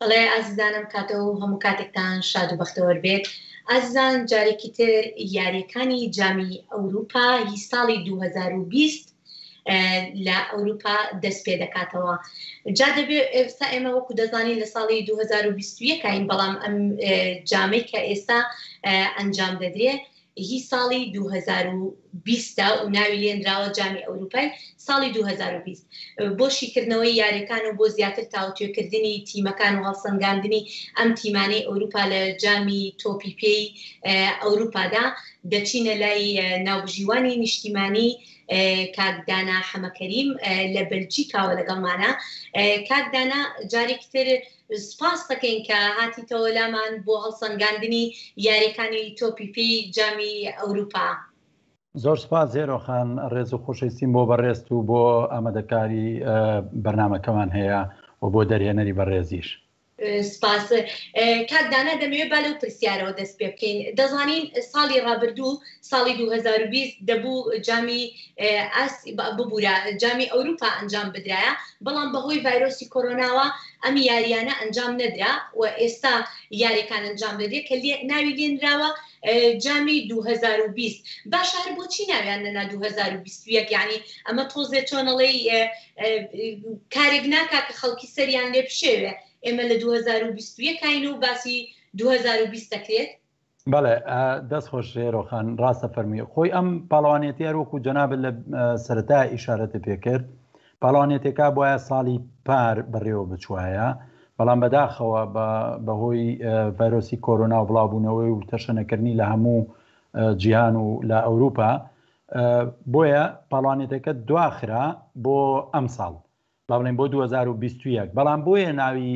بەڵێ ئازیزانم کاتە و هەموو کاتێکتان شاد و بەختەوەر بێت. ئازیزان جارێکی تر یاریەکانی جامی ئەوروپا هی ساڵی 2020 لە ئەوروپا دەست پێ دەکاتەوە. جا دەبێ ئێستا ئێمە وەکو دەزانین لە ساڵی 2021 کاین بەڵام ئەم جامەی کە ئێستا ئەنجام دەدرێ هی ساڵی 2020 و ناوی لێنراوە جامی ئەوروپای ساڵی 2020 بۆ شیکردنەوەی یاریەکان و بۆ زیاتر تاوتوێکردنی تیمەکان و هەڵسەنگاندنی ئەم تیمانەی ئەوروپا لە جامی تۆپی پێی ئەوروپادا دەچینە لای ناوبژیوانی نیشتیمانی کاک دانا حەمەکەریم لە بەلجیکاوە لەگەڵمانە. کاک دانا جارێکی تر سپاس دەکەین کە هاتیتەوە لامان بۆ هەڵسەنگاندنی یاریەکانی تۆپی پێی جامی ئەوروپا. زۆر سپاس زێرۆ خان، ڕێز و خۆشەویستیم بۆ بەڕێزت و بۆ ئامادەکاری بەرنامەکەمان هەیە و بۆ دەرهێنەری بەڕێزیش. سپاس کاک دانا دەمەوێت با لەو پرسیارەوە دەست پێ بکەین دەزانین ساڵی ڕابردوو ساڵی 2020 دەبوو جامی ئاس ببورە جامی ئەوروپا ئەنجام بدرایە بەڵام بەهۆی ڤایرۆسی کۆرۆناوە ئەم یاریانە ئەنجام نەدرا و ئێستا یاریەکان ئەنجام دەدرێت کە ناوی لێنراوە جامی 2020 باشە هەر بۆچی ناویان نەنا 2021 یعنی ئەمە تۆزێ چۆنەڵێی کارێک ناکا کە خەڵکی سەریان لێ بشێوێ ئێمە لە 2021 کاین و باسی 2020 دەکرێت. بەڵێ دەست خۆش هێرۆ خان ڕاستە فەرمی خۆی ئەم پاڵەوانێتی هەر وەکو جەنابت لە سەرەتا ئیشارەتە پێکرد پاڵەوانێتێکا بواە ساڵی پار بەڕێوە بچوایە بەڵام بەداخەوە بەهۆی ڤایرۆسی کۆرۆنا و بڵاوبوونەوەی و تەشەنەکردنی لە هەموو جیهان و لە ئەوروپا بۆیە پاڵەوانێتەکە دواخرا بۆ ئەمساڵ با بڵێین بۆ 2021 بەڵام بۆیە ناوی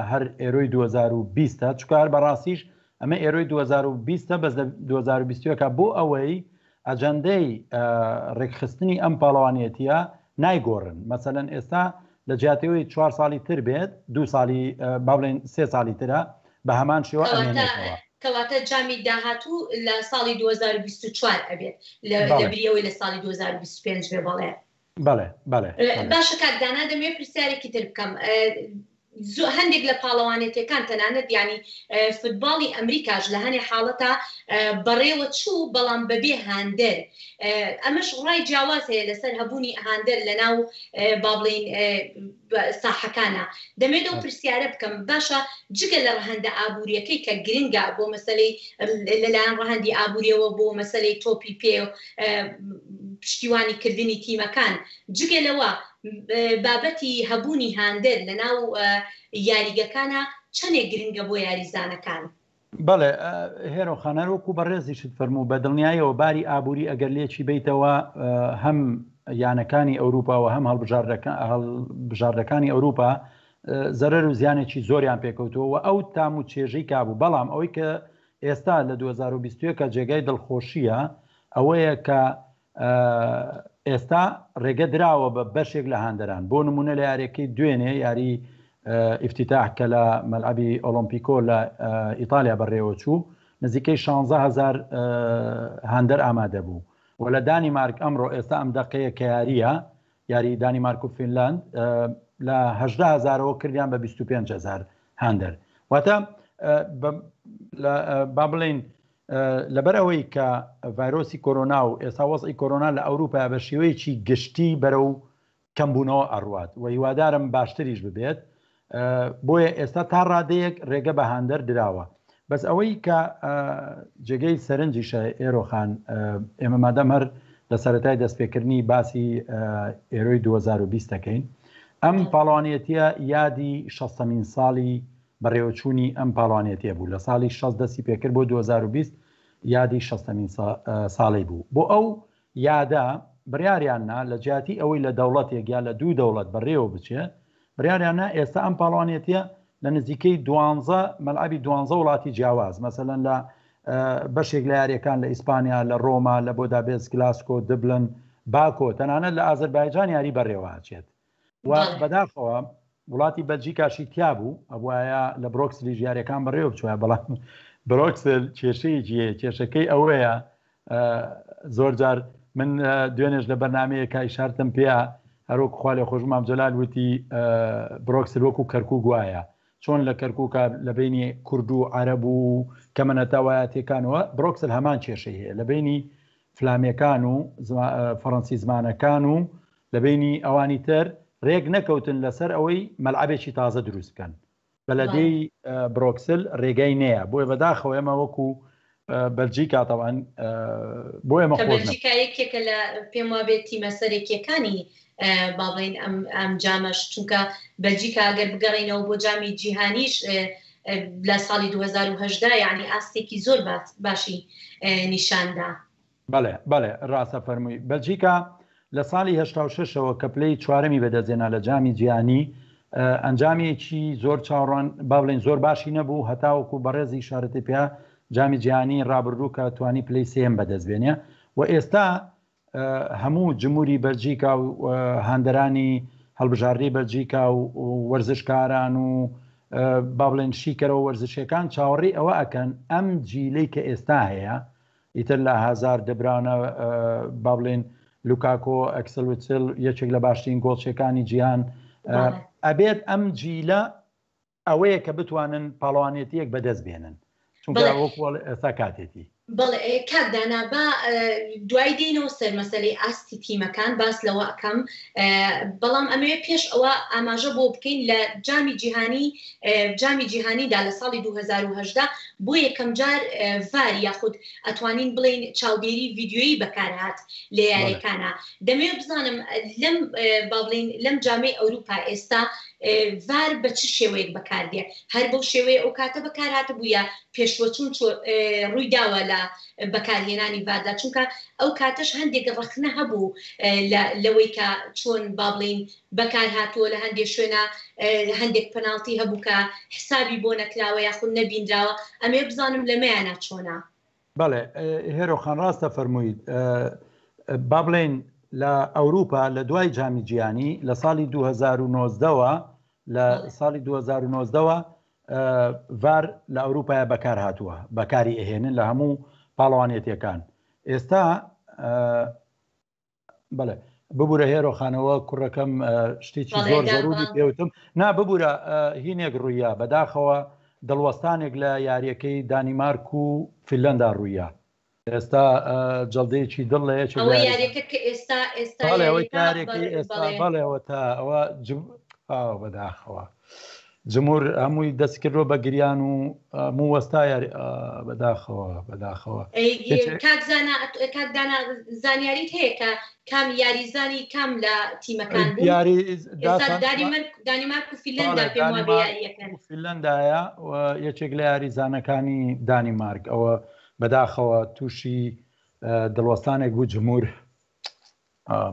هەر ئێرۆی 2020 چونکە هەر بەڕاستیش ئەمە ئێرۆی 2020 بەس لە 2021 بۆ ئەوەی ئەجەندەی ڕێکخستنی ئەم پاڵەوانێتیە نایگۆڕن مەسەلەن ئێستا لە جیاتەوەی چوار ساڵی تر بێت دو ساڵی با بڵێن سێ ساڵی ترە بە هەمان شێوە ئەمێنێتەوە. کەواتە جامی داهاتوو لە ساڵی 2024 ئەبێت لە بری ئەوەی لە ساڵی 2025 بێ بەڵێ. بەڵێ بەڵێ. باشە کاک دانا دەمەوێت پرسیارێکی تر بکەم هەندێک لە پاڵەوانێتیەکان تەنانەت یانی فوتباڵی ئەمریکاش لە هەنێ حاڵەتا بەڕێوە چوو بەڵام بەبێ هاندەر ئەمەش ڕای جیاواز هەیە لەسەر هەبوونی هاندەر لەناو با بڵێین ساحەکانە دەمێت ئەو پرسیارە بکەم باشە جگە لە ڕەهەندە ئابووریەکەی کە گرنگە بۆ مەسەلەی لەلایەن ڕەهەندی ئابووریەوە بۆ مەسەلەی تۆپی پێ پشتیوانی کردنی تیمەکان جگە لەوە بابەتی هەبوونی هاندەر لەناو یاریگەکانا چەنێک گرنگە بۆ یاریزانەکان؟ بەڵێ هێرۆ خان هەر وەکو بەڕێزیشت فەرموو بە دڵنیایەوە باری ئابووری ئەگەر لێکی بیتەوە هەم یانەکانی ئەوروپا و هەم هەڵبژاردەکانی ئەوروپا زەرەر و زیانێکی زۆریان پێکەوتووە و ئەو تام و چێژەی کابوو بەڵام ئەوەی کە ئێستا لە 2021 کە جێگای دڵخۆشیە ئەوەیە کە ئێستا ڕێگە دراوە بە بەشێک لە هاندەران بۆ نمونە لە یاریەکەی دوێنێ یاری ئیفتیتاح کە لە مەلعەبی ئۆڵۆمپیکۆ لە ئیتالیا بەڕێوە چوو نزیکەی 16هزار هاندەر ئامادە بوو و لە دانیمارک ئەمڕۆ ئێستا ئەم دەقەیە کە یاریە یاری دانیمارک و فینلاند لە هەژدە هەزارەوە کردیان بە 25 هەزار هاندەر واتە با بڵین لەبەر ئەوەی کە ڤایرۆسی کۆرۆنا و ئێستا وەزعی کۆرۆنا لە ئەوروپا بە شێوەیەکی گشتی بەرەو کەمبوونەوە ئەڕوات و هیوادارم باشتریش ببێت بۆیە ئێستا تا ڕادەیەک ڕێگە بە هاندەر دراوە بەس ئەوەی کە جێگەی سەرنجیشە ئێرۆخان ئێمە مادەم هەر لە سەرەتای دەستپێکردنی باسی ئێرۆی 2020 دەکەین ئەم پاڵەوانیەتیە یادی شەستەمین ساڵی بەڕێوەچوونی ئەم پاڵەوانێتیە بوو لە ساڵی 60 دەستی پێکرد بۆ 2020 یادی شەستەمین ساڵی بوو بۆ ئەو یادە بڕیاریان نا لە جیاتی ئەوەی لە دەوڵەتێک یا لە دوو دەوڵەت بەڕێوە بچێ بڕیاریان نا ئێستا ئەم پاڵەوانێتیە لە نزیکەی دوانزە مەلعەبی دوانزە وڵاتی جیاواز مەسەلەن لە بەشێک لە یاریەکان لە ئیسپانیا لە ڕۆما لە بۆدابێست گلاسکۆ دبلن باکۆ تەنانەت لە ئازەربایجان یاری بەڕێوە ئەچێت و بەداخەوە وڵاتی بەلجیکاشی تیا بوو ئەبواە لە برۆکسلیش یاریەکان بەڕێوە بچوە بەڵام برۆکسل کێشەیەکی هەیە کێشەکەی ئەوەیە زۆر جار من دوێنێش لە بەرنمەیەکە ئیشارتم پێە هەروەک خوا لێ خۆش مام جەلال وتی برۆکسل وەکو کەرکوک وایە. چۆن لە کەرکووکە لە بینی کورد و عەرەب و کەمەنەتەوایەتیەکانەوە برۆکسل هەمان کێشەی هەیە لە بینی فلامەکان و فەڕەنسی زمانەکان و لە بینی ئەوانی تر ڕێک نەکەوتن لەسەر ئەوەی مەلعەبێکی تازە دروست بکەن. بەلەدیەی برۆکسل رێگای نەیە بۆیە بەداخەوە ئێمە وەکو بەلجیکا تەوان بۆ ئێمە خۆش بەلجیکا یەکێکە لە پێم وابێت تیمە سەرەکیەکانی با بڵێین ئەم ئەم جامەش چونکە بەلجیکا گەر بگەڕێینەوە بۆ جامی جیهانیش لە ساڵی 2010 یعنی ئاستێکی زۆر باشی نیشاندا. بەڵێ بەڵێ ڕاستە فەرمووی. بەلجیکا لە ساڵی 86 ەوە کە پلەی چوارەمی بەدەستهێنا لە جامی جیهانی ئەنجامێکی زۆر چاوەڕوان با بڵێین زۆر باشی نەبوو هەتاوەکو بەڕێزی ئیشارەتی پێ جامی جیهانی ڕابردوو کە توانی پلەی سێیەم بەدەست بێنێ و ئێستا هەموو جمهوری بەلجیکا و هاندەرانی هەڵبژاردەی بەلجیکا و وەرزشکاران و با بڵێن شیکەرەوە وەرزشیەکان چاوەڕێی ئەوە ئەکەن ئەم جیلەی کە ئێستا هەیە ئیتر لە هازارد دەبراونە با بڵێن لوکاکۆ ئەکسل وتسل یەکێک لە باشترین گۆڵچیەکانی جیهان ئەبێت ئەم جیلە ئەوەیە کە بتوانن پاڵەوانێتیەک بەدەست بێنن چونکە وەکو ئێستا کاتێتی. بەڵێ کاک دانا با دوای دێینەوە سەر مەسەلەی ئاستی تیمەکان باس لەوە ئەکەم بەڵام ئەمەوێ پێش ئەوە ئاماژە بۆ بکەین لە جامی جیهانی جامی جیهانیدا لە ساڵی 2010 بۆ یەکەم جار ڤار یاخود ئەتوانین بڵێین چاودێری ڤیدیۆیی بەکارهات لە یاریەکانا دەمەوێت بزانم لەم با بڵێین لەم جامەی ئەوروپا ئێستا ڤار بە چ شێوەیەک بەکاردێ هەر بەو شێوەیە ئەو کاتە بەکارهاتبوو یا پێشوەچوون ڕووی داوە لە بەکارهێنانی ڤاردا چونکە ئەو کاتەش هەندێک ڕەخنە هەبوو لەوەی کە چۆن با بڵێین بەکارهاتووە لە هەندێک شوێنە هەندێک پەناڵتی هەبوو کە حسابی بۆ نەکراوە یاخود نەبینراوە ئەمێ بزانم لەمەیانە چۆنە. بەڵێ هێرۆ خان ڕاستە فەرموویت با بڵێین لە ئەوروپا لە دوای جامی جیهانی لە ساڵی 2009ەوە لە ساڵی 2009ەوە ڤار لە ئەوروپایە بەکار هاتووە بەکاری ئەهێنن لە هەموو پاڵەوانێتیەکان ئێستا بەڵێ ببوورە هێرۆ خانەوە کوڕەکەم شتێکی زۆر زەروری پێوتم نا ببوورە هینێک ڕوویە بەداخەوە دڵوەستانێک لە یاریەکەی دانیمارک و فیلەندا ڕوویە ئێستا جەڵدەیەکی دڵ لە یەکێک ئەوە یاریەکە کە ئێستا ئێستا یاریەکەی ئێستا بەڵێ ئەوە تا ئەوە بەداخەوە جمهور هەمووی دەست کردووە بە گریان و موو وەستا یاری بەداخەوە بەداخەوە. کاک زانا کاک دانا زانیاریت هەیە کە کام یاریزانی کام لە تیمەکان بوو؟ یاری ئێستا دانیمارک دانیمارک و فینلەندا پێم وابێ یاریەکەن. فینلەندایە و یەکێک لە یاریزانەکانی دانیمارک ئەوە بەداخەوە تووشی دڵوەستانێک بوو جمهور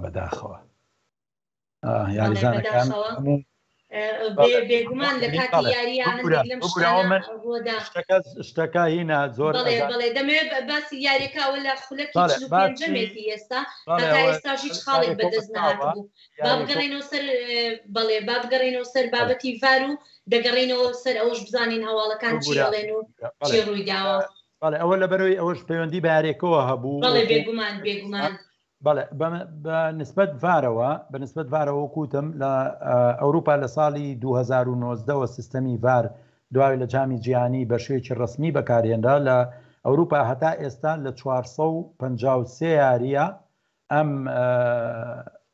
بەداخەوە. یاریزانەکان بێگومان لە کاتی یاریە هەندێک لەم شتانە ڕوودا شتەکە هینا زۆر بەڵێ بەڵێ دەمەوێت باسی یاریەکەوە لە خولەکی پێنجەمێتی ئێستا هەتا ئێستاش هیچ خاڵێک بەدەست نەهاتبوو با بگەڕێینەوە سەر بەڵێ با بگەڕێینەوە سەر بابەتی ڤار و دەگەڕێینەوە سەر ئەوەش بزانین هەواڵەکان چی ئەڵێن و چی ڕوویداوە. بەڵێ ئەوە لەبەرەوەی ئەوەش پەیوەندی بە یاریەکەوە هەبوو. بەڵێ بێگومان بێگومان. بەڵێ بە نسبەت ڤارەوە بە نسبەت ڤارەوە وەکو وتم لە ئەوروپا لە ساڵی 2019 وە سیستەمی ڤار دوای لە جامی جیهانی بە شێوەیەکی ڕەسمی بەکارهێنرا لە ئەوروپا هەتا ئێستا لە 453 یاریە ئەم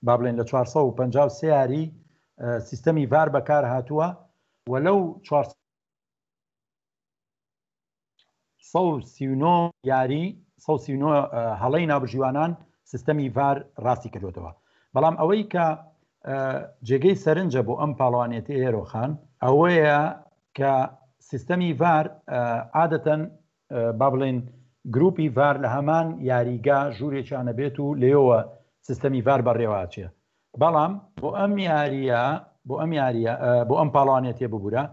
با بڵێن لە 453 یاری سیستەمی ڤار بەکار هاتووە و لەو 400 139 یاری 139 هەڵەی ناوبژیوانان سیستەمی ڤار ڕاستی کردوێتەوە بەڵام ئەوەی کە جێگەی سەرنجە بۆ ئەم پاڵەوانێتی هێرۆخان ئەوەیە کە سیستەمی ڤار عادەتەن با بڵێن گروپی ڤار لە هەمان یاریگا ژوورێکیانە بێت و لێەوە سیستەمی ڤار بەڕێواچێ بەڵام بۆ ئەم یاریە بۆ ئەم یاریە بۆ ئەم پاڵەوانێتیە ببورە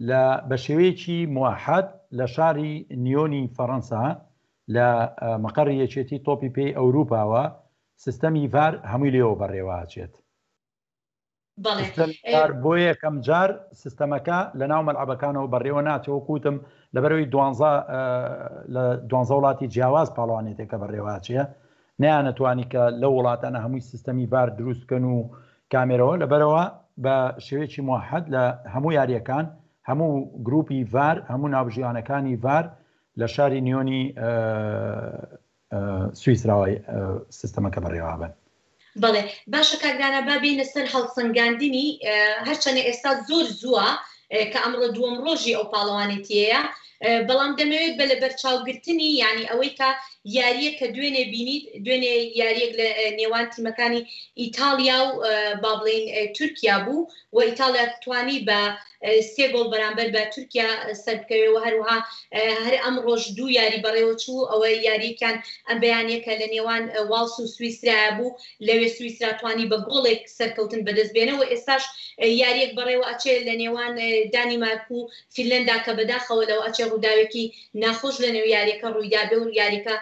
لە بە شێوەیەکی موحد لە شاری نیۆنی فەڕەنسا لە مەقەڕی یەکێتی تۆپی پێی ئەوروپاوە سیستەمی ڤار هەمووی لێوە بەڕێوەچێت. بۆ یەکەم جار سیستەمەکە لە ناو مەلعەبەکانەوە بەڕێوە ناچێت وەکو وتم لەبەرەوەی دوانزە لە دوانزە وڵاتی جیاواز پاڵەوانێتێکە بەڕێوەچێ نەیانەتوانی کە لەو وڵاتانە هەمووی سیستەمی ڤار دروست بکەن و کامێرەوە لەبەرەوە بە شێوەیەکی موحد لە هەموو یاریەکان هەموو گروپی ڤار هەموو ناوبژیوانەکانی ڤار لە شاری نیۆنی سویسراوە سیستەمەکە بەڕێوەبن. بەڵێ باشە کاک دانا با بێینە سەر هەڵسەنگاندنی هەرچەنە ئێستا زۆر زووە کە ئەمڕۆ دووەم ڕۆژی ئەو پاڵەوانێتیەیە بەڵام دەمەوێت بە لەبەرچاوگرتنی یانی ئەوەی کە یارییەک کە دوێنێ بینیت دوێنێ یارییەک لە نێوان تیمەکانی ئیتاڵیا و با بڵێین تورکیا بوو و ئیتاڵیا توانی بە سێ گۆڵ بەرامبەر بە تورکیا سەربکەوێ و هەروەها هەر ئەمڕۆش دوو یاری بەڕێوەچوو، ئەوە یارییەکیان ئەم بەیانییە کە لە نێوان واڵس و سویسرایە بوو، لەوێ سویسرا توانی بە گۆڵێک سەرکەوتن بەدەست بێنێ و ئێستاش یارییەک بەڕێوە ئەچێ لە نێوان دانیمارک و فینلەندا کە بەداخەوە لەوە ئەچێ ڕووداوێکی ناخۆش لە نێو یارییەکە ڕوویدابێ و یارییەکە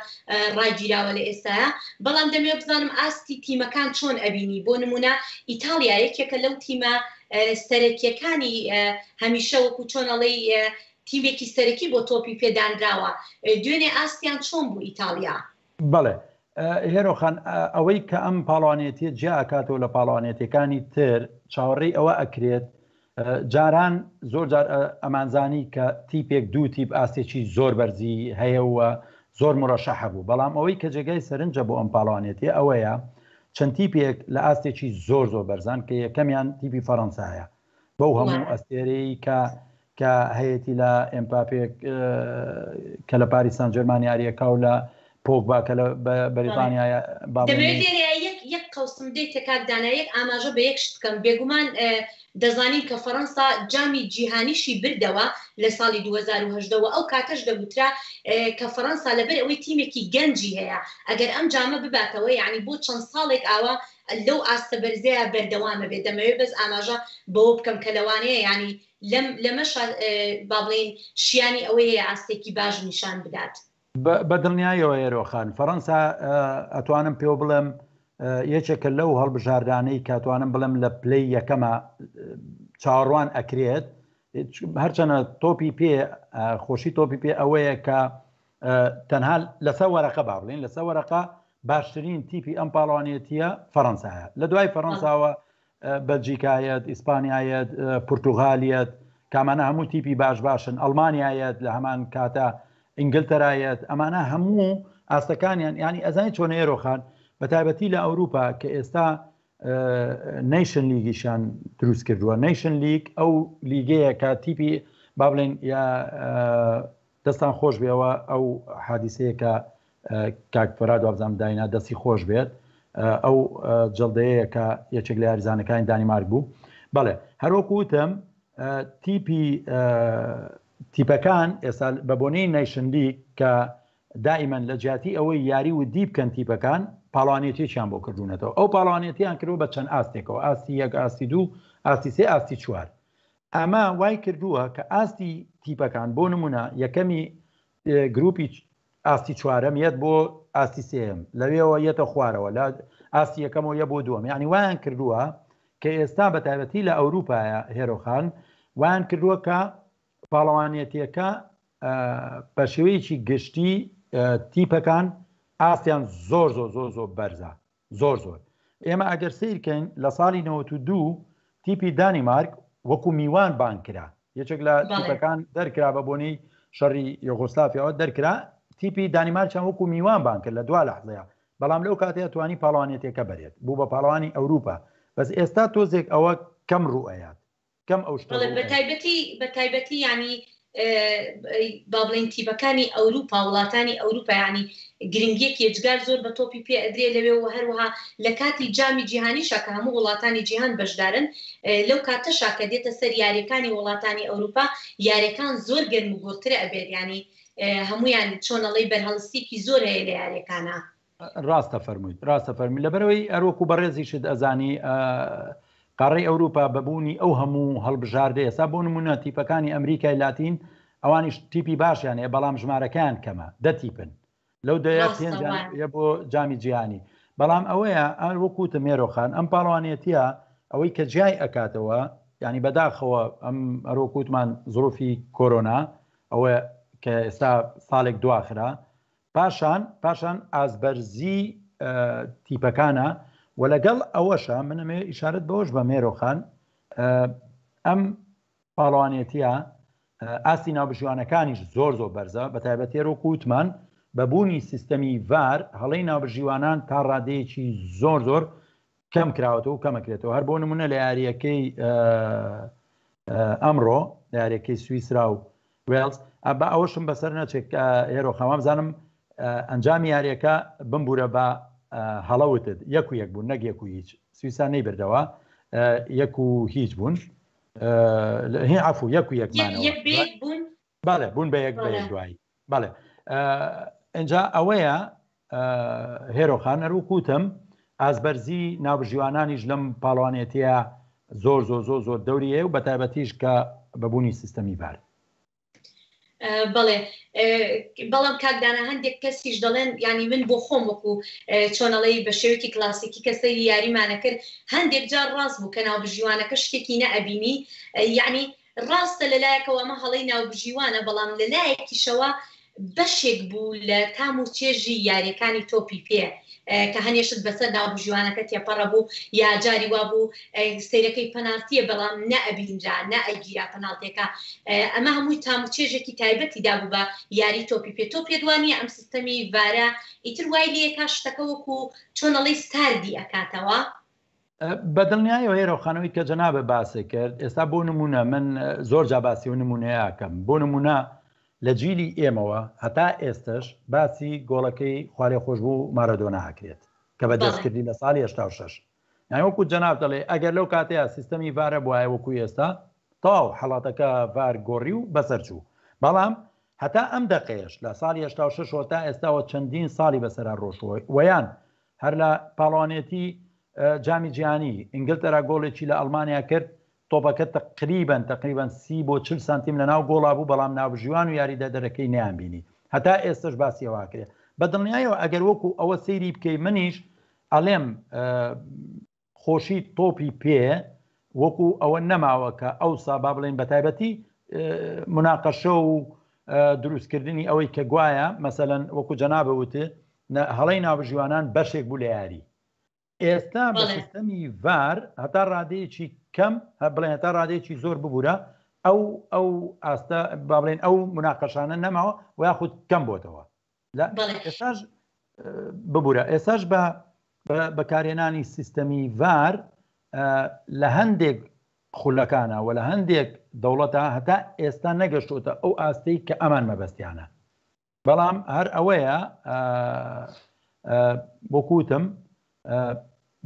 ڕاگیراوە لە ئێستایا، بەڵام دەمەوێ بزانم ئاستی تیمەکان چۆن ئەبینی، بۆ نموونە ئیتاڵیا یەکێکە لەو تیمە سەرەکیەکانی هەمیشە وەکو چۆن ئەڵێی تیمێکی سەرەکی بۆ تۆپی پێ دانراوە دوێنێ ئاستیان چۆن بوو ئیتاڵیا؟ بەڵێ هێرۆ خان ئەوەی کە ئەم پاڵەوانێتیە جیا ئەکاتەوە لە پاڵەوانێتیەکانی تر چاوەڕێی ئەوە ئەکرێت جاران زۆر جار ئەمانزانی کە تیپێک دوو تیپ ئاستێکی زۆر بەرزی هەیە و زۆر مرەشەحە بوو بەڵام ئەوەی کە جێگای سەرنجە بۆ ئەم پاڵەوانێتیە ئەوەیە چەند تیپێک لە ئاستێکی زۆر زۆر بەرزان کە یەکەمیان تیپی فەڕەنسایە بەو هەموو ئەستێرەی کە کە هەیەی لە ئێمپاپێک کە لە پاریس سان جێرمان یاریەکە و لە پۆگبا کە لە بەریتانیا یەک قوسم دێتە کاک دانا یەک ئاماژە بە یەک شت بکەم بێگومان دەزانین کە فەڕەنسا جامی جیهانیشی بردەوە لە ساڵی 2018 وە ئەو کاتەش دەگوترا کە فەڕەنسا لەبەر ئەوەی تیمێکی گەنجی هەیە ئەگەر ئەم جامە بباتەوە یانی بۆ چەند ساڵێک ئاوا لەو ئاستە بەرزەیا بەردەوام ئەبێت دەمەوێت بەس ئاماژە بەوە بکەم کە لەوانەیە یانی لەم لەمەشا با بڵێین شیانی ئەوەی هەیە ئاستێکی باش نیشان بدات. بە دڵنیاییەوە هێرۆ خان، فەڕەنسا ئەتوانم پێوە بڵێم یەکێکە لەو هەڵبژاردانەی کە ئەتوانم بڵێم لە پلەی یەکەمە چاوەڕوان ئەکرێت هەرچەنە تۆپی پێ خۆشی تۆپی پێ ئەوەیە کە تەنها لەسەر وەرەقە با بڵێن لەسەر وەرەقە باشترین تیپی ئەم پاڵەوانێتیە فەڕەنسایە لە دوای فەڕەنساوە بەلجیکایەت، ئیسپانیایەت، پورتوغالیەت، کامانە هەموو تیپی باش باشن، ئەڵمانیایەت لە هەمان کاتە ئینگلتەرایەت، ئەمانە هەموو ئاستەکانیان یانی ئەزانی چۆنە ئێرۆ خان بە تایبەتی لە ئەوروپا کە ئێستا نەیشن لیگیشان دروست کردووە نەیشن لیگ ئەو لیگەیە کە تیپی با بڵێن یا دەستان خۆش بێ ئەوە ئەو حادیسەیە کە کاک فەراد وابزانم داینا دەستی خۆش بێت ئەو جڵدەیە کە یەکێک لە یاریزانەکانی دانیمارک بوو بەڵێ هەروەکو وتم تیپی تیپەکان ئێستا بە بۆنەی نەیشن لیگ کە دائیمەن لە جیاتی ئەوەی یاری و دی بکەن تیپەکان پاڵوانێتیان بۆ کردوونەتەوە ئەو پاڵوانێتیان کردووە بە چەند ئاستێکەوە ئاستی یەک ئاستی دوو ئاستی سێ ئاستی چوار ئەمە وای کردووە کە ئاستی تیپەکان بۆ نمونە یەکەمی گروپی ئاستی چوارەم یەت بۆ ئاستی سێم لەوێەوە یەتە خوارەوە لە ئاستی یەکەمەوە یە بۆ دووەم یعنی وایان کردووە کە ئێستا بە تایبەتی لە ئەوروپایە هێرۆخان وایان کردووە کە پاڵەوانێتیەکە بە شێوەیەکی گشتی تیپەکان ئاستیان زۆر زۆر زۆر زۆر بەرزە زۆر زۆر ئێمە ئەگەر سەیر کەین لە ساڵی 92 تیپی دانیمارک وەکو میوان بانگ کرا یەکێک لە تیپەکان دەرکرا بە بۆنەی شەڕی یۆگۆسلافیاوە دەرکرا تیپی دانیمارکیان وەکو میوان بانگ کرد لە دوا لەحزەیە بەڵام لەو کاتەیە توانی پاڵەوانێتیەکە بەرێت بوو بە پاڵەوانی ئەوروپا بەس ئێستا تۆزێک ئەوە کەم ڕوو ئەیات کەم ئەو شتە بەڵێ ڕوو بە ئەیات. تایبەتی بە تایبەتی یانی با بڵێین تیپەکانی ئەوروپا وڵاتانی ئەوروپا یانی گرنگیەکی یەجگار زۆر بە تۆپی پێ ئەدرێ لەوێ و هەروەها لە کاتی جامی جیهانیشا کە هەموو وڵاتانی جیهان بەشدارن لەو کاتەشا کە دێتە سەر یاریەکانی وڵاتانی ئەوروپا یاریەکان زۆر گەرم و گوڕتر ئەبێت یانی هەموویان چۆن ئەڵێی بەرهەڵستیەکی زۆر هەیە لە یاریەکانا. ڕاستە فەرموویت ڕاستە فەرمی لەبەرەوەی ئەروەکو بەڕێزیشت ئەزانی قاڕەی ئەوروپا بەبوونی ئەو هەموو هەڵبژاردە ئێستا بۆ نمونە تیپەکانی ئەمریکای لاتین ئەوانیش تیپی باشیان هەیە بەڵام ژمارەکەیان کەمە دە تیپن لەو دەیە ڕاستە پێنجیان وایە. یە بۆ جامی جیهانی بەڵام ئەوەیە ئەر وەکوتم مێرۆخان ئەم پاڵەوانێتیە ئەوەی کە جیای ئەکاتەوە ینی بەداخەوە ئەم ئەرۆکوتمان زروفی کۆرۆنا ئەوە کە ئێستا ساڵێک دواخرا پاشان پاشان ئاستبەرزی تیپەکانە و لەگەڵ ئەوەشە من ئەمەوێ ئیشارەت بەوەش بە مێرۆ خان ئەم پاڵەوانێتیە ئاستی ناوبژیوانەکانیش زۆر زۆر بەرزە بە تایبەتی هەر وەکو وتمان بە بوونی سیستەمی ڤار هەڵەی ناوبژیوانان تا ڕادەیەکی زۆر زۆر کەم کراوەتەوە و کەمەکرێتەوە هەر بۆ نمونە لە یاریەکەی ئەمڕۆ لە یاریەکەی سویسرا و وێڵز بە ئەوەشم بەسەر نەچێت هێرۆ خەوام زانم ئەنجامی یاریەکە بمبوورە بە هەڵەوتت یەک و یەک بوون نەک یەک و هیچ سویسا نەیبردەوە یەک و هیچ بوون هی عفو یەک و یەکمانەوە بەڵێ بوون بە یەک بە یەک دوایی بەڵێ ئینجا ئەوەیە هێرۆخان هەروکوتم ئازبەرزی ناوبژیوانانیش لەم پاڵوانێتیە زۆر زۆر زۆر زۆر دەوری هەیە و بە تایبەتیش کە بەبوونی سیستەمی ڤار. بەڵێ بەڵام کاک دانا هەندێک کەسیش دەڵێن یانی من بۆ خۆم وەکو چۆنەڵی بە شێوەیەکی کلاسیکی کە سەیری یاریمانە کرد هەندێک جار ڕاست بوو کە ناوبژیوانەکە شتێکی نەئەبینی یعنی ڕاستە لەلایەکەوە ئەمە هەڵەی ناوبژیوانە بەڵام لەلایەکیشەوە بەشێک بوو لە تام و چێژی یاریەکانی تۆپی پێ کە هەنێ شت بەسەر ناوبژیوانەکە تێپەڕە بوو یا جاری وا بوو سەیرەکەی پەناڵتیە بەڵام نەئەبینرا نەئەگیرا پەناڵتێکە ئەمە هەمووی تام و چێژێکی تایبەتی دابوو بە یاری تۆپی پێ تۆ پێت وا نییە ئەم سیستەمی ڤارە ئیتر وای لێکا شتەکە وەکو چۆن ئەڵێی ساردی ئەکاتەوە؟ بە دڵنیایەوە هێرۆ خان ئەوەی کە جەنابت باست کرد ئێستا بۆ نمونە من زۆر جا باسی و نمونەیە ئەکەم بۆ نمونە لە جیلی ئێمەوە هەتا ئێستش باسی گۆڵەکەی خوالێ خۆشببوو مارەدۆنا ئەکرێت کە بە دەستکردی لە ساڵی 86 یانی وەکو جەناب دەڵێ ئەگەر لەو کاتەیە سیستەمی ڤارە بواە وەکو ئێستا تەواو حەڵاتەکە ڤار گۆڕی و بەسەر چوو بەڵام هەتا ئەم دەقەیەش لە ساڵی 86 تا ئێستاوە چەندین ساڵی بەسەرا ڕۆشتووە وەیان هەر لە پاڵەوانێتی جامی جیهانی ئینگلتەرا گۆڵێکی لە ئەڵمانیا کرد، تۆپەکە تەقریبەن تەقریبەن 30 بۆ 40 سانتیم لە ناو گۆڵا بوو، بەڵام ناوبژیوان و یاریدەدەرەکەی نەیانبینی. هەتا ئێستەش باسی ئەوە ئەکرێ. بە دڵنیایەوە ئەگەر وەکو ئەوە سەیری بکەی منیش ئەڵێم خۆشی تۆپی پێ وەکو ئەوە نەماوە کە ئەوسا با بڵێین بەتایبەتی مناقەشە و دروستکردنی ئەوەی کە گوایە مەسەلەن وەکو جەنابە وت هەڵەی ناوبژیوانان بەشێک بوو لە یاری ئێستا بە سیستەمی ڤار هەتا ڕادەیەکی کەم بڵێن هەتا ڕادەیەکی زۆر ببوورە ئەو ئەو ئاستە با بڵێن ئەو مناقەشانە نەماوە و یاخود کەم بۆتەوە لە ئێستاش ببوورە ئێستاش بە بەکارهێنانی سیستەمی ڤار لە هەندێک خولەکانە و لە هەندێک دەوڵەتە هەتا ئێستا نەگەشتوتە ئەو ئاستەی کە ئەمان مەبەستیانە بەڵام هەر ئەوەیە بۆکوتم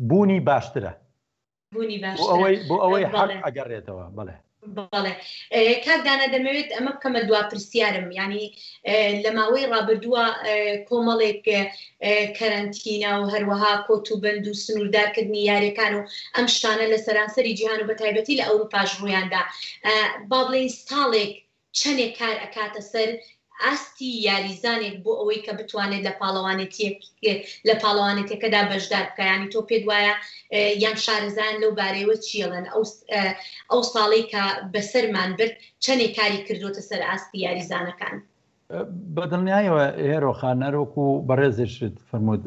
بوونی باشترە بوونی باشترە بۆ ئەوەی حەق ئەگەڕێتەوە بەڵێ. بەڵێ کاک دانا دەمەوێت ئەمە بکەمە دوا پرسیارم یعنی لە ماوەی ڕابردووە کۆمەڵێک کەرەنتینا و هەروەها کۆت و بەند و سنووردارکردنی یاریەکان و ئەم شتانە لە سەرانسەری جیهان و بە تایبەتی لە ئەوروپاش ڕوویاندا با بڵێین ساڵێک چەنێک کار ئەکاتە سەر ئاستی یاریزانێک بۆ ئەوەی کە بتوانێت لە پاڵەوانێتیەک لە پاڵەوانێتیەکەدا بەشدار بکا یانی تۆ پێت وایە یان شارەزایان لەو بارەیەوە چیەڵێن ئەو ئەو ساڵەی کە بەسەرمان برد چەنێک کاری کردووەتە سەر ئاستی یاریزانەکان؟ بە دڵنیایەوە هێرۆ خان هەر وەکو بەڕێزیشت فەرمووت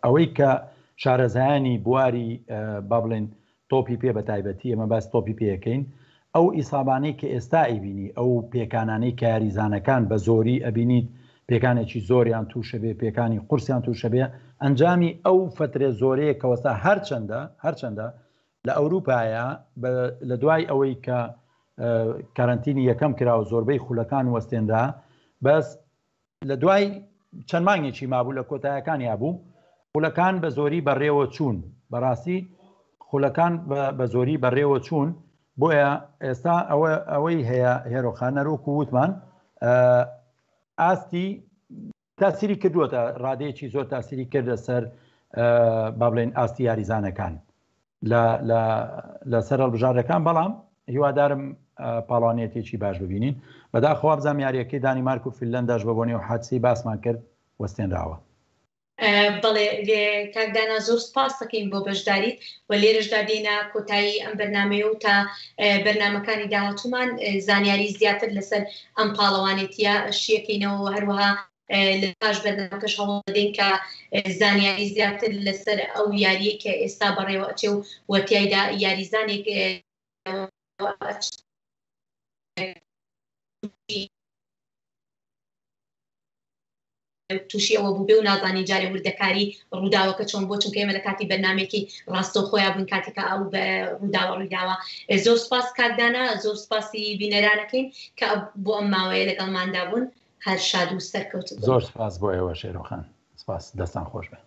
ئەوەی کە شارەزایانی بواری با بڵێن تۆپی پێ بە تایبەتی ئێمە باس تۆپی پێ ئەکەین ئەو ئیسابانەی کە ئێستا ئەیبینی ئەو پێکانانەی کە یاریزانەکان بە زۆری ئەبینیت پێکانێکی زۆریان تووشە بێ پێکانی قورسیان تووشە بێ ئەنجامی ئەو فترە زۆرەیە کەوەستا هەرچەندە هەرچەندە لە ئەوروپایە لە دوای ئەوەی کە کارنتینی یەکەم کرا و زۆربەی خولەکان وەستێنرا بەس لە دوای چەند مانگێکی مابوو لە کۆتایەکانیا بوو خولەکان بە زۆری بەڕێوە چوون بەڕاستی خولەکان بە زۆری بەڕێوە چوون بۆیە ئێستا ئەوە ئەوەی هەیە هێرۆخان نەرۆک و وتمان ئاستی تاسیری کردووەتە ڕادەیەکی زۆر تاسیری کردە سەر با بڵێن ئاستی یاریزانەکان لە سەر هەڵبژاردەکان بەڵام هیوادارم پاڵوانیەتێکی باش ببینین بەداخەوە بزانام یاریەکەی دانیمارک و فینلەنداش بە بۆنی و حادسی باسمان کرد وەستێنراوە. بەڵێ کاک دانا زۆر سپاس دەکەین بۆ بەشداریت و لێرەشدا دێینە کۆتایی ئەم بەرنامەیە و تا بەرنامەکانی داهاتوومان زانیاری زیاتر لەسەر ئەم پاڵەوانێتیە شیەکەینەوە و هەروەها لە پاش بەرنامەکەش هەوڵ دەدەین کە زانیاری زیاتر لەسەر ئەو یاریەی کە ئێستا بەڕێوە ئەچێ و وە تیایدا یاریزانێک. تووشی ئەوە بوو بێ و نازانی جارێ وردەکاری ڕووداوەکە چۆن بۆ چونکە ئێمە لە کاتی بەرنمێکی ڕاستەو خۆیان بوون کاتێکە ئەو ڕووداوە ڕوویداوە. زۆر سپاس کاکدانا، زۆر سپاسی بینەرانەکەین کە بۆ ئەم ماوەیە لەگەڵماندا بوون. هەر شاد و سەرکەوتوو بن. زۆر سپاس بۆ ئێوە شێرۆخان، سپاس، دەستان خۆش بێ.